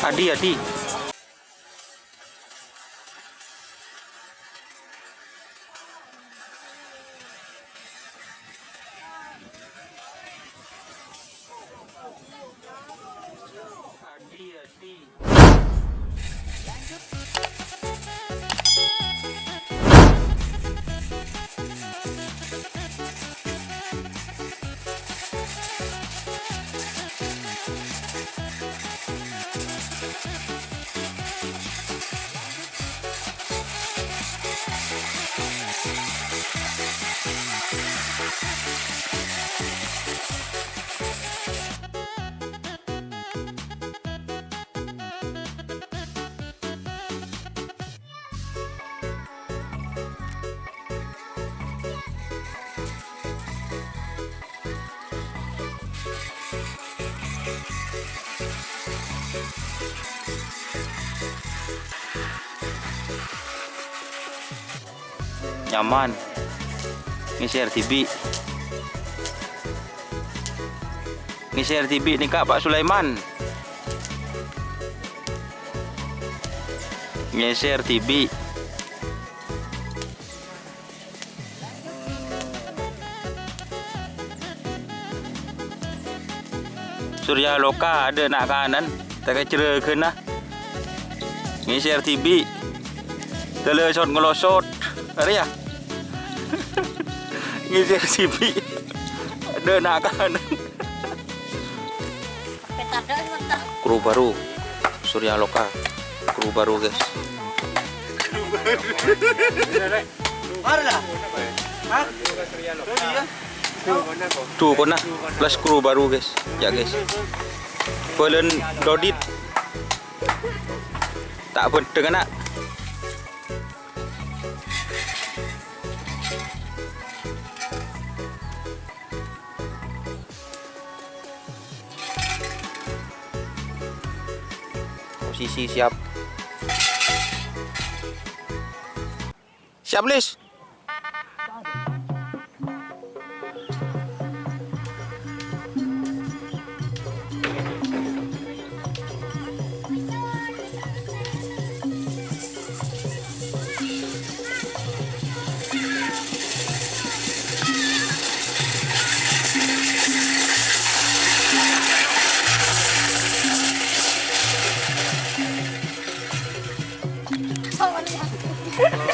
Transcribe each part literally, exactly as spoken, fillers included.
Adi, Adi. Nyaman. Ngèsèr dhibi'. Ngèsèr dhibi' nèka, Pak Sulaiman. Ngèsèr dhibi'. Surya Loka adâ' na' kanan, ta' kajârâghâna. Ngèsèr dhibi'. Dâlâ sot-ngelosot. Arèya. Ngèsèr dhibi'. Adâ' na' kanan. Kru baru, Surya Loka. Kru baru, guys. Dukona plus kru baru, guys. Ya, guys. Bâlân dodit. Ta' bhândheng, ana'. Posisi siap. Siap, Lis.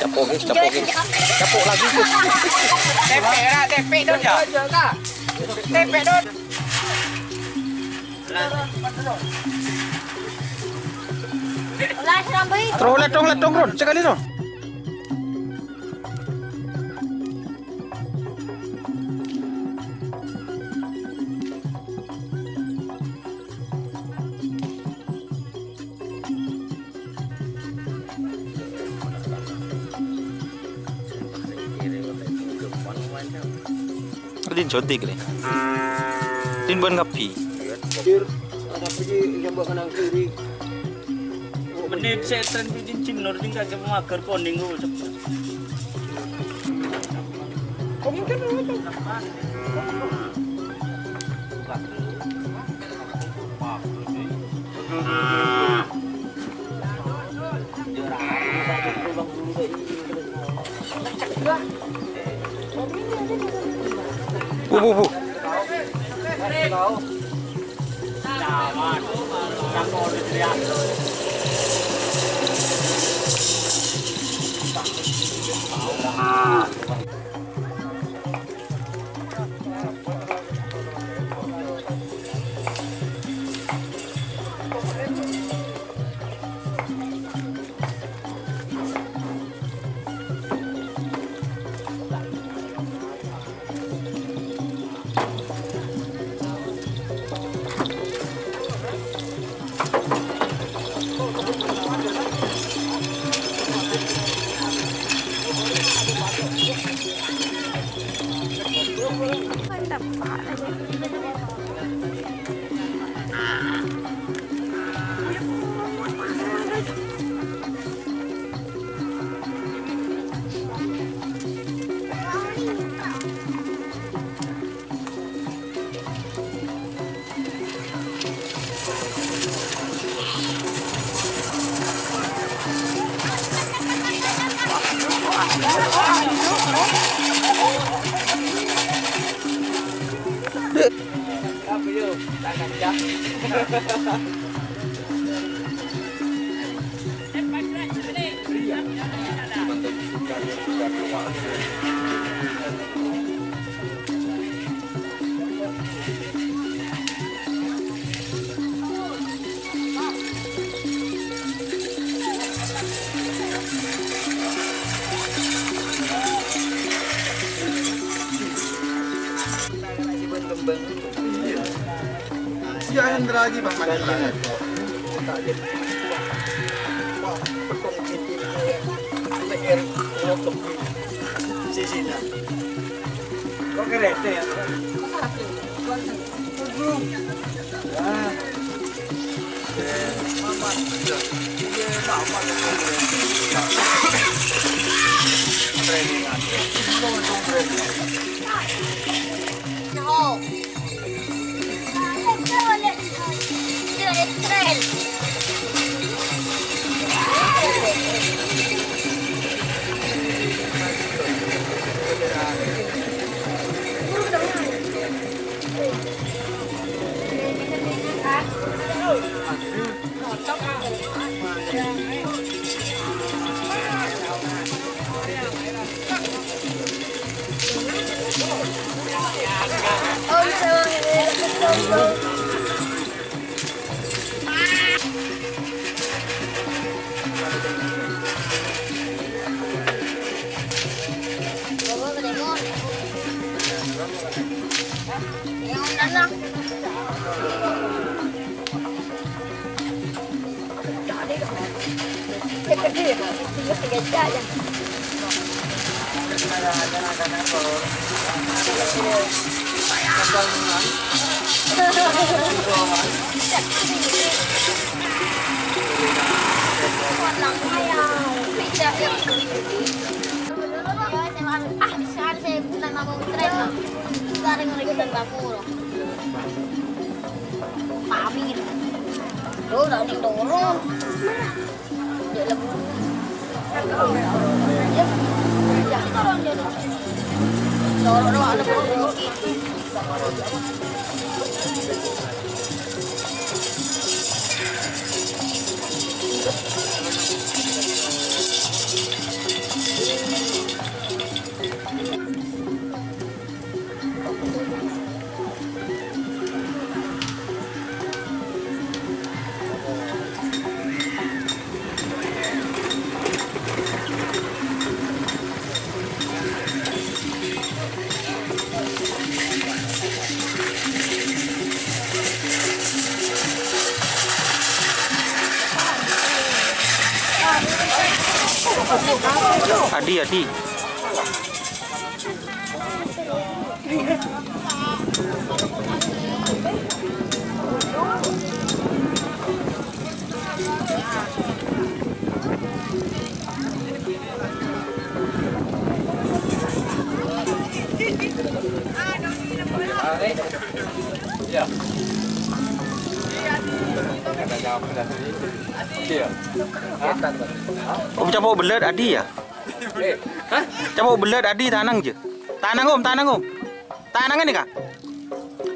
Capo', guys, capo', guys. Capo' lagi, guys. Tepe' ra, tepe' dun, ya. Tepe' dun. Terus, lèttong, lèttong, Ron. Sekali, Ron. Din suntik, Le. Din bân ngabbi. Dir, tapi ki yang buat kenang kiri. Menit setan biji cinor tinggal ke mager koning lu. Bu, bu, bu. Iya. Iya, Hendra lagi, Pak. Sisina. Kok kereta ya? Wah. Ah, bisa ada saya bukan mau tren, Bang. Sekarang lagi dan baku. Pamit. Lo udah ning loro. Dia lebu. Ya, kita orang jodoh. Loro doang ada. Adi, Adi. Om, capo' bellet, Adi, ya? Hah? Capo' bellet, Adi, tanang, jâ. Tanang, Om, tanang, Om. Tanang ini, Kak.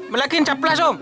Melakin caplas, Om.